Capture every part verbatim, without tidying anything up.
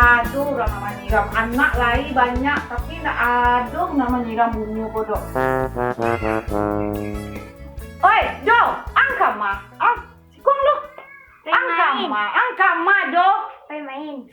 Ado urang nan manyiram, anak lai banyak, tapi ndak ado nan manyiram bungo ko doh. Oi, Do, ang ka ma? Ang, sikuang lu. Ang ka ma? Ang ka ma, Do? Pai main.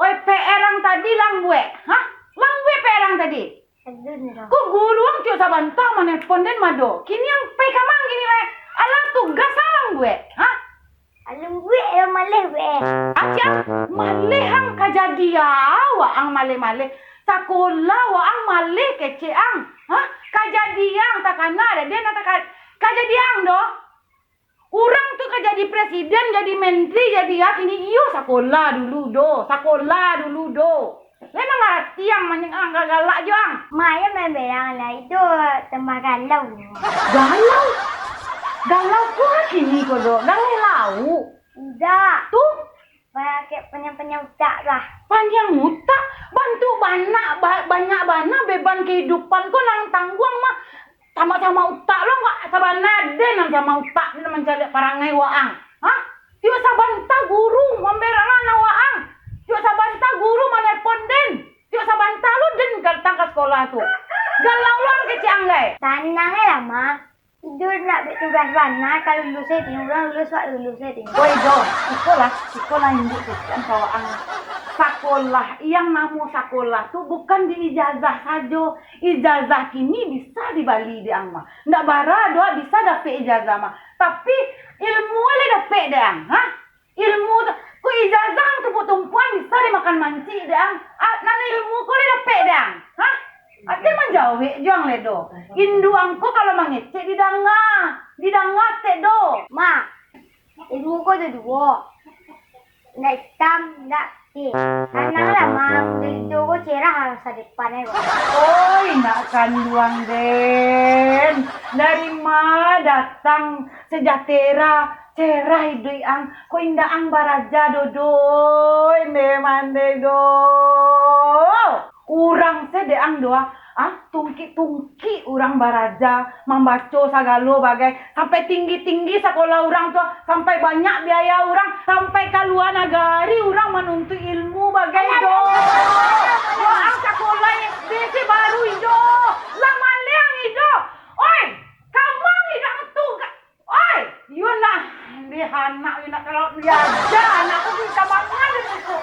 Oi, P R ang tadi lah ang buek? Hah? Lah ang buek P R ang tadi? Alun, Do. Ko guru ang tiok sabanta manelpon den mah, Do. Kini ang pai ka ma kini lai? Alah tugas ang buek? Hah? Alun buek, lah maleh buek. Aciang, maleh ang ka jadi a, waang maleh-maleh. Sakolah waang maleh kecek ang. Hah? Ka jadi ang takana dek den, ka, ka jadi ang, Do. Urang tu ka jadi presiden, jadi menteri, jadi a, kini iyo sakolah dulu, Do. Sakolah dulu, Do. Lai mangarati ang, manyang ang galak jo ang. Main main belang lah, itu tambah galau. Galau? Galau ko kini ko, Do? Galeh lauak. Indak. Tu? Pakai panyang-panyang utak lah. Panyang utak? Bantuak bana, ba-, banyak bana beban kahidupan ko nan tangguang mah. Tama-tama utak lo, kok sabana den nan tama utak, den mancaliak parangai waang. Hah? Tiok sabanta guru mamberangan waang. Tiok sabanta guru manelpon den. Tiok sabanta lo den datang ka sakolah tu. Galau lo ang kecek ang lai. Tanang e lah, Ma. Iduik nak buek tugas bana, kalau lulus e, urang lulus, wak lulus e. Oi, Do, ikolah, ikolah induak kecek ang ka waang. Sakolah, yang namo sakolah tu bukan di ijazah sajo. Ijazah kini bisa dibali dek ang mah. Ndak bara doh bisa dapek ijazah mah. Tapi, ilmu lai dapek dek ang, ha? Ilmu tu, ko ijazah ang tumpuak-tumpuakan bisa dimakan mancik dek ang. Ah, nan ilmu ko lai dapek dek ang, ha? Aden manjawek jo ang lai, Do. Induak ang ko kalau mangecek didanga, didanga tek, Do. Ma, ilmu ko ado duo. Ndak itam, ndak putiah. Tanang lah, Ma. Dari itu ko cerah masa depan e. Oi, nak kanduang den. Dari ma datang sejahtera, cerah iduik ang? Ko indak ang baraja doh, Do. Ende mandeh, Do. Urang se dek ang, Do, ah, tungkik-tungkik urang baraja, mambaco sagalo bagai, sampai tinggi-tinggi sakolah urang tu, sampai banyak biaya urang, sampai ka lua nagari urang manuntuik ilmu bagai, Do. Waang sakolah S D se baru, Ijo. Lah maleh ang, Ijo. Oi, kamang Ijo tu, Oi, iyo nah, di anak, iyo nak kalau diaja anak ko bisa mangan itu.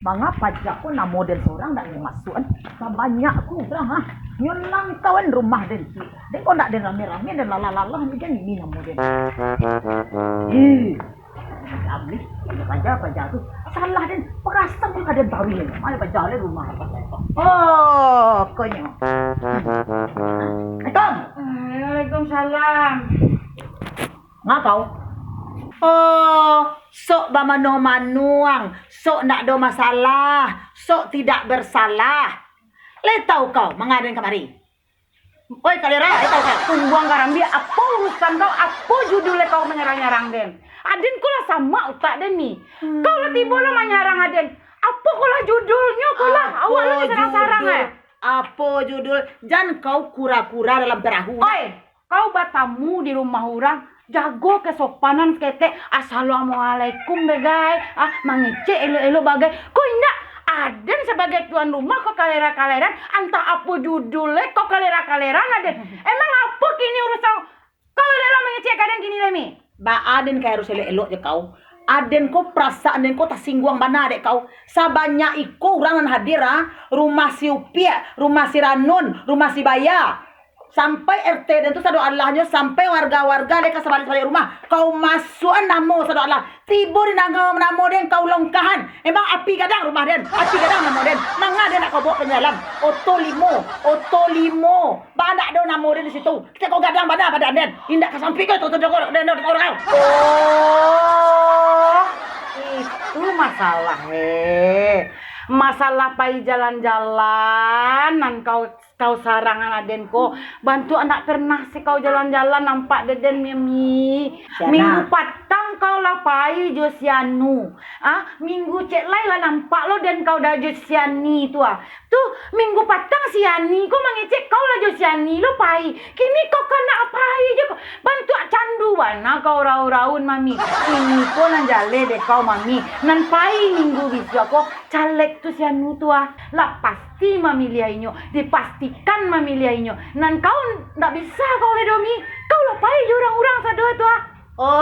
Manga pajak ko namo den sorang ndak dimasuakan? Sabanyak ko urang, ha. Nyo langkauan rumah den tu. Den ko ndak den rame-rame, den lalah-lalah ni, den ini namo den. Ih. Abih, paja-paja tu. Salah den, perasan tu ka den taruih. Mari paja le rumah. Oh, konyo. Assalamualaikum. Waalaikumsalam. Ngakau? Oh, sok bamanuang-manuang, sok ndak ado masalah, sok tidak bersalah. Lai tau kau manga den kamari? Oi, Kalera, eh, tau ka? Tumbuang Karambia, apo urusan kau? Apo judul kau manyarang-nyarang den? Aden ko lah samak utak den ni. Kau lah tibo lah manyarang aden. Apo ko lah judulnyo ko lah? Awak lah sarang-sarang, eh. Apo judul? Jan kau kura-kura dalam perahu. Oi, kau batamu di rumah urang, jago kesopanan saketek, "Assalamualaikum," bagai, ah, mangecek elok-elok bagai. Ko indak, aden sabagai tuan rumah ko kalera-kaleran, antah apo judul e ko kalera-kaleran aden. Emang apo kini urusan kau elok-elok mangecek ka aden kini lai, Mi? Baa den ka harus elok-elok jo kau? Aden ko perasaan den ko tasingguang bana dek kau. Sabanyak iko urang nan hadir, ah, rumah si Upiak, rumah si Ranun, rumah si Baya. Sampai R T den tu sadoalahnyo, sampai warga-warga dek ka sabalik-sabalik rumah. Kau masuakan namo sadoalah. Tibo di namo, namo den kau longkahan. Emang api gadang rumah den? Api gadang namo den? Manga den nak kau bawa panjalan? Oto limo, oto limo. Ba ndak ado namo den di situ. Kecek kau gadang bana badan den. Indak ka sampai kau tu, tu, tu, den, den, den, den. Oh, itu masalah e. Masalah pai jalan-jalan, nan kau Kau sarangan aden ko, bantuak ndak pernah se kau jalan-jalan nampak dek den, Mi. Minggu patang kau lah pai jo si Anu. Ah, minggu cek lai lah nampak lo den kau dah jo si Ani tu, ah. Tu, minggu patang si Ani ko mangecek kau lah jo si Ani lo pai. Kini kau ka nak pai je ko. Bantuak candu bana kau raun-raun, Mami. Kini ko nan jaleh dek kau, Mami. Nan pai minggu bisuak ko, caleg tu si Anu tu ah. Lah pasti mamiliah inyo, dipastikan mamiliah inyo. Nan kau ndak bisa kau lai doh, Mi. Kau lah pai jo urang-urang sado tu ah. Oh,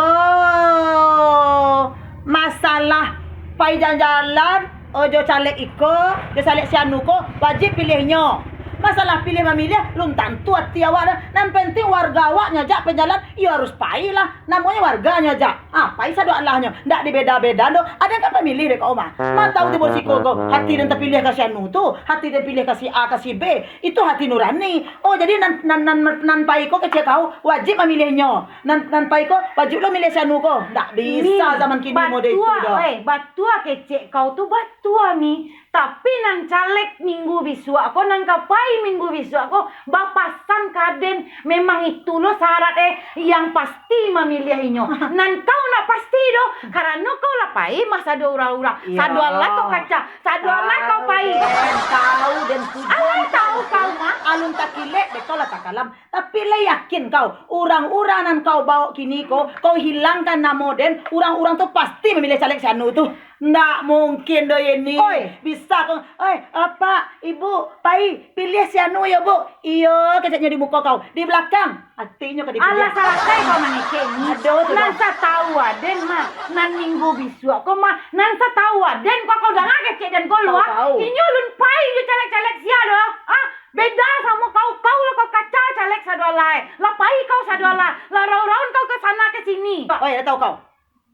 masalah pai jalan-jalan, oh, jo caleg iko, jo caleg si Anu ko, wajib piliahnyo. Masalah piliah mamiliah, lun tantu ati awak doh. Nan penting warga awak nyo jak pai jalan, iyo harus pai lah. Namonyo warga nyo jak. Ah, pai sadoalahnyo, ndak dibeda-beda doh. Aden kan pamiliah dek kau mah. Ma tahu tibo siko ko, hati den tapiliah ka si Anu tu, hati den piliah ka si A, ka si B. Itu hati nurani. Oh, jadi nan, nan, nan, nan pai ko kecek kau, wajib mamiliahnyo. Nan, nan pai ko, wajib lo miliah si Anu ko. Ndak bisa Mi, zaman kini model itu batua, doh. Eh, batua kecek kau tu, batua, Mi. Tapi nan caleg minggu bisuak ko, nan ka pai minggu bisuak ko, bapasan ka den. Memang itu lo syarat, eh, yang pasti mamiliah inyo. Nan kau ndak pasti doh, karano kau lah pai mah sado urang-urang. Iyo. Sado alah kau kaca, sado alah kau pai. Tahu den, tahu den, tujuan alun tahu kau mah. Alun takilek, dek kau lah takalam. Tapi lai yakin kau, urang-urang nan kau baok kini ko, kau hilangkan namo den, urang-urang tu pasti mamiliah caleg si Anu tu. Ndak mungkin doh, Yeni. Oi. Bisa kau, "Oi, Apak, Ibu, pai, piliah si Anu yo, Bu." Iyo, keceknyo di muko kau. Di balakang, atinyo ka dipiliah. Alah, salasai kau mangecek ni. Aduh, tu nan dah. Satau aden mah, nan minggu bisuak ko mah, nan satau aden ko, kau danga kecek den ko lu, ah. Tahu, tahu. Inyo lun pai jo caleg-caleg sia doh, ah. Beda samo kau, kau lah kau kaca caleg sadoalahnyo. Lah pai kau sadoalahnyo, lah raun-raun kau ka sana ka sini. Oi, lah tahu kau.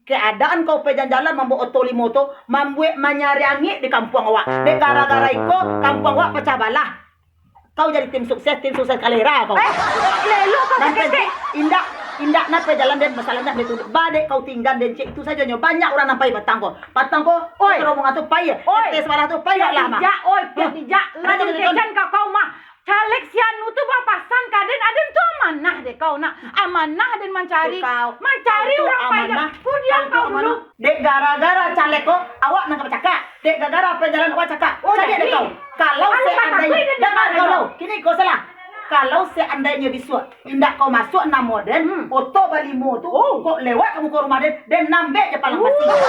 Keadaan kau pai jalan-jalan mambaok oto limo oto, mambuek manyariangik di kampuang awak. Dek gara-gara iko, kampuang awak pacah balah. Kau jadi tim sukses, tim sukses kalera kau. Eh, lelo kau. Nan penting, indak, indak nan pai jalan den, masalah nan den tunduk. Ba dek kau tinggan den cek itu sajo nyo. Banyak urang nan pai patang ko. Patang ko, oi, rombongan tu pai. Oi. Tes marah tu pai lah mah. Piak dijak, oi, piak dijak. Lalu kejan ka kau mah. Caleg si Anu tu bapasan ka den, aden tu amanah dek kau nak. Amanah den mancari. Mancari urang pai jalan. Kudiam kau dulu. Dek gara-gara caleg ko, awak nan ka bacakak. Dek gara-gara pai jalan awak cakak. Oh, caliak dek kau. Kalau seandainya, danga kau lo. Kini kau salah. Kalau seandainyo bisuak indak kau masuak namo den, oto balimo tu, kok lewat ka muko rumah den, den nambek je palang pasi. Caliak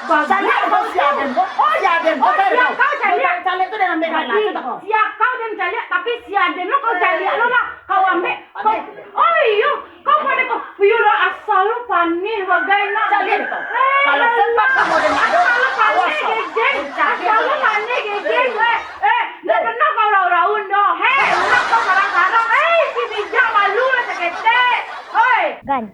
kau. Caliak kau si aden ko. Oh, si aden ko. Oh, sia kau caliak. Caleg tu den nambek palang. Sia kau den caliak, tapi si aden lo kau caliak lo lah. Kau ambek. Kau, oh iyo, kau pandai kau. Iyo lah, asa lo paneh bagai nak. Caliak kau. Eh, kalau sempat kamu dengar, asa lo paneh, awas kau. Gejeng. Asa lo paneh, gejeng. Eh, eh. Ndak pernah kau raun-raun doh. Hei, urang kau sarang-sarang. Hei, si bijak malu lah saketek. Hoi. Gan,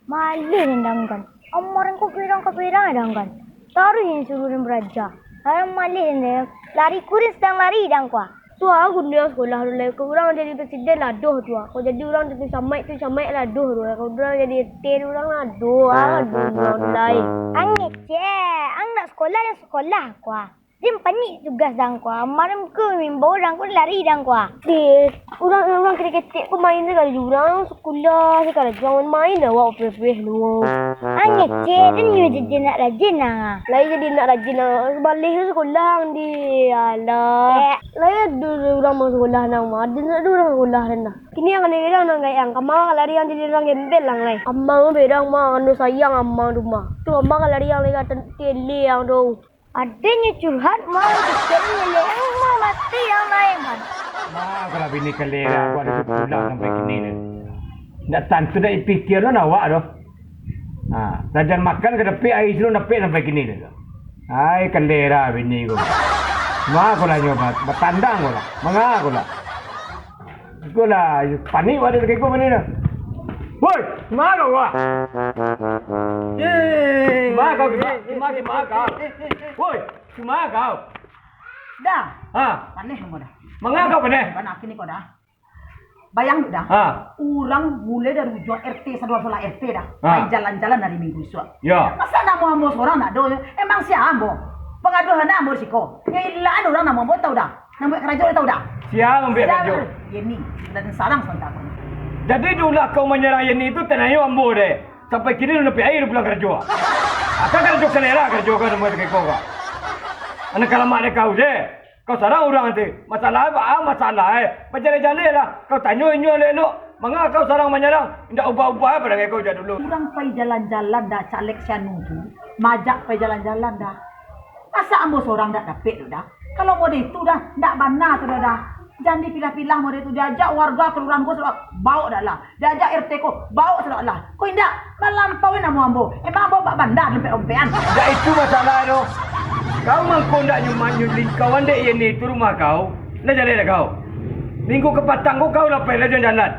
maleh den dang Gan. Amaran kau kapirang-kapirang dang Gan. Taruih yang suruh den baraja. Haram maleh den dang. Lari kurin sadang lari dang kua. Tu aku niat sekolah tu lai. Kau urang jadi presiden ladoh tu ah. Kau jadi urang jadi camat tu camat ladoh tu ah. Kau urang jadi R T tu urang ladoh ah. Ladoh tu lai. Ang ngecek, ang nak sekolah, yang sekolah kua. Din panik tugas dang ko. Amaran ko mimbau dang ko lari dang ko. Deh, urang-urang ketek-ketek ko main sagalo jo urang, sekolah sagalo jo urang main awak opeh-opeh lu. Ang ngecek, den nyo jadi nak rajin ang ah. Lai jadi nak rajin ang, baleh sekolah ang di. Alah. Eh. Lai ado urang mau sekolah nang mah, ado nak ado urang sekolah den dah. Kini ang ado bedang nang gaek ang, kama ka lari ang jadi urang gembel ang lai. Amang bedang mah, anu sayang amang tu mah. Tu amang ka lari ang lai ka tele ang tu. Aden nyo curhat mah, kecek nyo lek ang mah mati ang naik mah. Mah, kalau bini kalera, aku ado tu pulang sampai kini ni. Ndak tantu ndak dipikia doh awak doh. Ha, sajan makan ka dapek, aia silu dapek sampai kini ni. Ai, kalera bini ko. Mah, ko lah nyo bat-, batandang ko lah. Manga ko lah. Iko lah, panik wak dek kiko mani dah. Woi, sumaro wak. Eh, sumaro kau, sumaro, sumaro kau. Woi, sumaro kau. Dah. Ha. Paneh kamu dah. Manga kau paneh? Bana kini kau dah. Bayang dah. Ha. Urang mulai dari ujuang R T, sadoa solah R T dah. Ha. Pai jalan-jalan dari minggu isuak. Ya. Masa namo ambo sorang ndak ado? Emang sia ambo? Pangaduan ambo siko. Nyo ilaan urang namo ambo tau dah. Nan buek karajo, tau dak? Sia mambuek karajo? Yeni, dan sarang sontak. Jadi, dulu kau manyarang Yeni tu, tanayo ambo deh. Sampai kini, alun dapek aia pulang karajo. Akan karajo kalera, karajo kau, nan buek kiko kau. Anak kalamak dek kau deh. Kau sarang urang tu. Masalah baa masalah eh. Bajaleh-jaleh lah. Kau tanyo inyo elok-elok. Manga kau sarang manyarang. Indak ubah-ubah eh parangai kau jak dulu. Urang pai jalan-jalan dah caleg si Anu tu. Majak pai jalan-jalan dah. Masa ambo sorang dak dapek tu dah. Kalau mode itu dah, dak bana tu dah, dah. Jan dipilah-pilah mode tu, diajak warga kelurahan ko sudah baok dah lah. Diajak R T ko, baok sudah lah. Ko indak, malampaui namo ambo. Emang ambo bak banda dompet-dompetan? Dak itu masalah tu. Kau mangko ndak nyuman nyulin kawan dek Yeni tu rumah kau. Lah jaleh lah kau. Minggu kapatang ko kau lah pai lah jalan-jalan.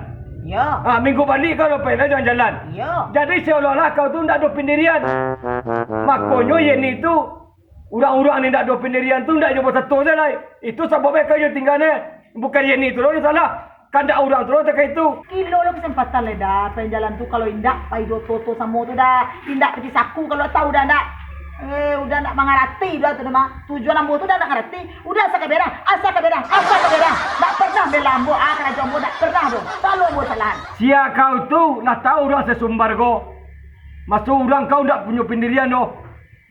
Yo. Ah, minggu balik kau lah pai lah jalan-jalan. Yo. Jadi seolah-olah kau tu ndak ado pendirian. Makonyo Yeni tu Urang-urang nan indak ado pandirian tu indak nyo basato se lai. Itu sababnyo ka inyo tingga ne. Bukan Yeni tu lo nan salah. Kandak urang tu lo takah itu. Kilo lo kesempatan lai dah, pai jalan tu kalau indak pai jo oto-oto samo tu dah. Indak piti saku kalau tau dah ndak. Eh, udah ndak mangarati dah tu dah mah. Tujuan ambo tu dah ndak ngarati. Udah asa ka berang, asa ka berang, asa ka berang. Ndak pernah bela ambo, ah, karajo ambo ndak pernah tu. Salalu ambo salahan. Sia kau tu lah tau urang sasumbar ko. Maso urang kau ndak punyo pandirian doh.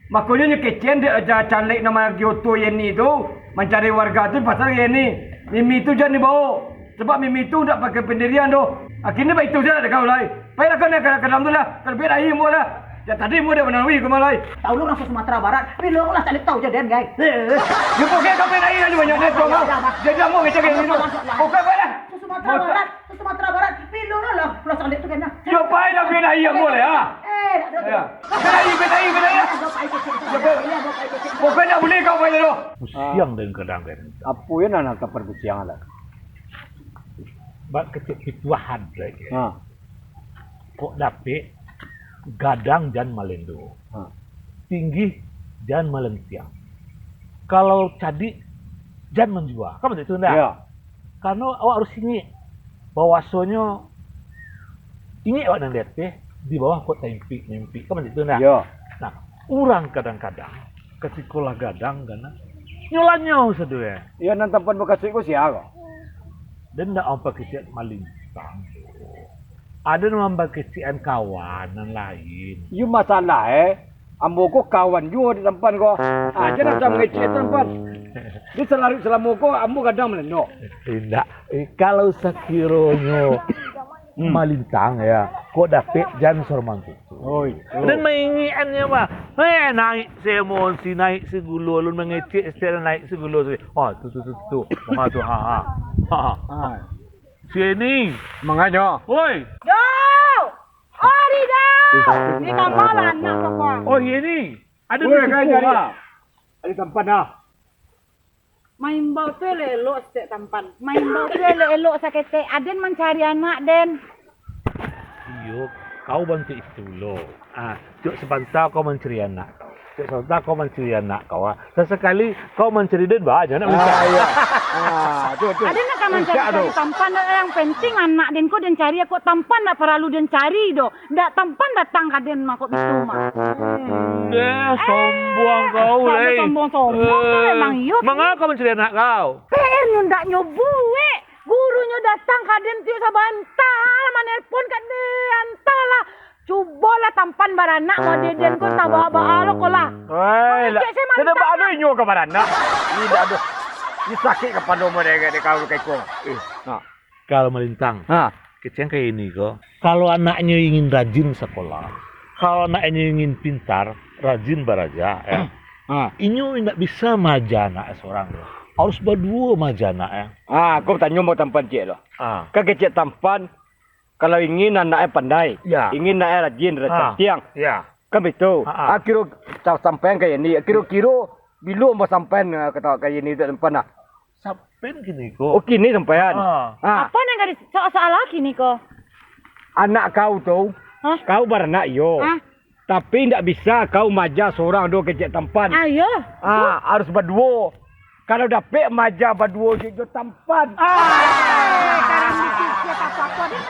Makonyo nyo kecekan dek aja caleg nan mangagi oto Yeni tu, mancari warga tu pasal Yeni. Mimi tu jan dibaok, sabab Mimi tu ndak pakai pandirian doh. Akhirnyo baitu se lah dek kau lai. Pailah kau naiak ka dalam tu lah, ka dapek aia ambo lah. Jak tadi ambo dek mananui ka ma lai. Tau lo urang Sumatera Barat, bilo lah caleg tau jo den, gai. Eh, eh. Yo pokoknyo kau pai aia lah banyak neto mah. Jadi ambo kecekan Yeni tu. Pokoknyo pailah. Sumatera Barat. Sumatera Barat, bilo lo lah, pulau Salek tu kan, nah. Yo, pai dah, biar aia ambo lah, ya. Eh, dak ado tu. Ya. Biar aia, biar aia, biar aia. Ado pai kecek. Yo, pai. Iyo, ado pai kecek. Pokoknyo ndak buliah kau pai lo. Pusiang den kadang kan. Apo yo nan tampan pusiang lah? Bak kecek pituahan lagi. Ha. Kok dapek gadang jan malendo. Ha. Tinggi jan malentiang. Kalau cadik jan manjua. Kan baitu ndak? Iyo. Karano awak harus ingek bahwasonyo ingek awak nan di ateh, di bawah kok taimpik-maimpik. Kan baitu ndak? Iyo. Nah, urang kadang-kadang katiko lah gadang, kan, nyo lanyau sado, eh. Iyo, nan tampan bakasuik ko sia ko? Den ndak ampek kecek malintang. Ado nan mambakecekan kawan nan lain. Iyo masalah, eh. Ambo ko kawan juo di tampan ko. Aja nak mangecek tampan. Di salaruik salamo ko ambo gadang malendo. Indak. Eh, kalau sakironyo malintang, ya, kok dapek jan soromang tu. Oi, tu. Dan maingikannya, bah. Eh, naik si emosi, naik si gulo, alun mangecek, setelan naik si gulo. Oh, tu, tu, tu, tu. Manga tu, ha, ha. Ha, ha. Ah. Sini. Manganyo. Woi. Yo! Oh, Ridho! Di kamar lah anak kau. Oh, ini. Ada di situ, ha. Ada tampan dah. Maimbau tu elok-elok saketek tampan. Maimbau tu elok-elok saketek. Aden mancari anak den. Iyo, kau bantuak itu lo. Ah, tiok sabanta kau mancari anak kau. Tiok sabanta kau mancari anak kau, ah. Sasakali kau mancari den banyak nak minta. Ah, iyo. Ah, tu, tu. Aden nak ka mancari tampan, nan penting anak den ko den cari, kok tampan ndak paralu den cari doh. Ndak tampan datang ka den mah kok bitu mah. Deh, sombuang kau, leh. Sombong-sombong tu memang iyo. Manga kau mancari anak kau? P R nyo ndak nyo buek. Gurunyo datang ka den tiok sabanta lah manelpon ka den, antahlah. Cubolah tampan baranak model den ko, antah baa-baa lo ko lah. Wai, lah. Mangecek se mantap. Kada baa lo inyo ka baranak. Indak doh. Ni sakik kapalo model dek kau ka iko. Eh, nah. Kalau malintang, ha, kecek kaya ini ko. Kalau anaknyo ingin rajin sakolah, kalau anaknyo ingin pintar, rajin baraja, ya. Ha. Inyo indak bisa maaja anak sorang tu. Harus baduo maaja anak, ya. Ha, ko tanyo mau tampan ciek lo. Ha. Kan kecek tampan, kalau ingin anaknyo pandai, ya, ingin anaknyo rajin, ha, rajin tiang. Ya. Kan bitu. Ha, ha. Ah, kiro ta-, sampean kaya ni, kiro-kiro bilo ambo sampean, ah, kata kaya ni tu sampean lah. Sampean kini ko. Oh, kini sampean. Ah. Ah. Apa nan ka disoal-soal kini ko? Anak kau tu, hah? Kau baranak iyo. Hah? Tapi ndak bisa kau maja sorang do kecek tampan. Ayo. Ah, harus baduo. Kalau dapek maja baduo jo, jo tampan. Ah, sekarang mikir siapa-apa deh.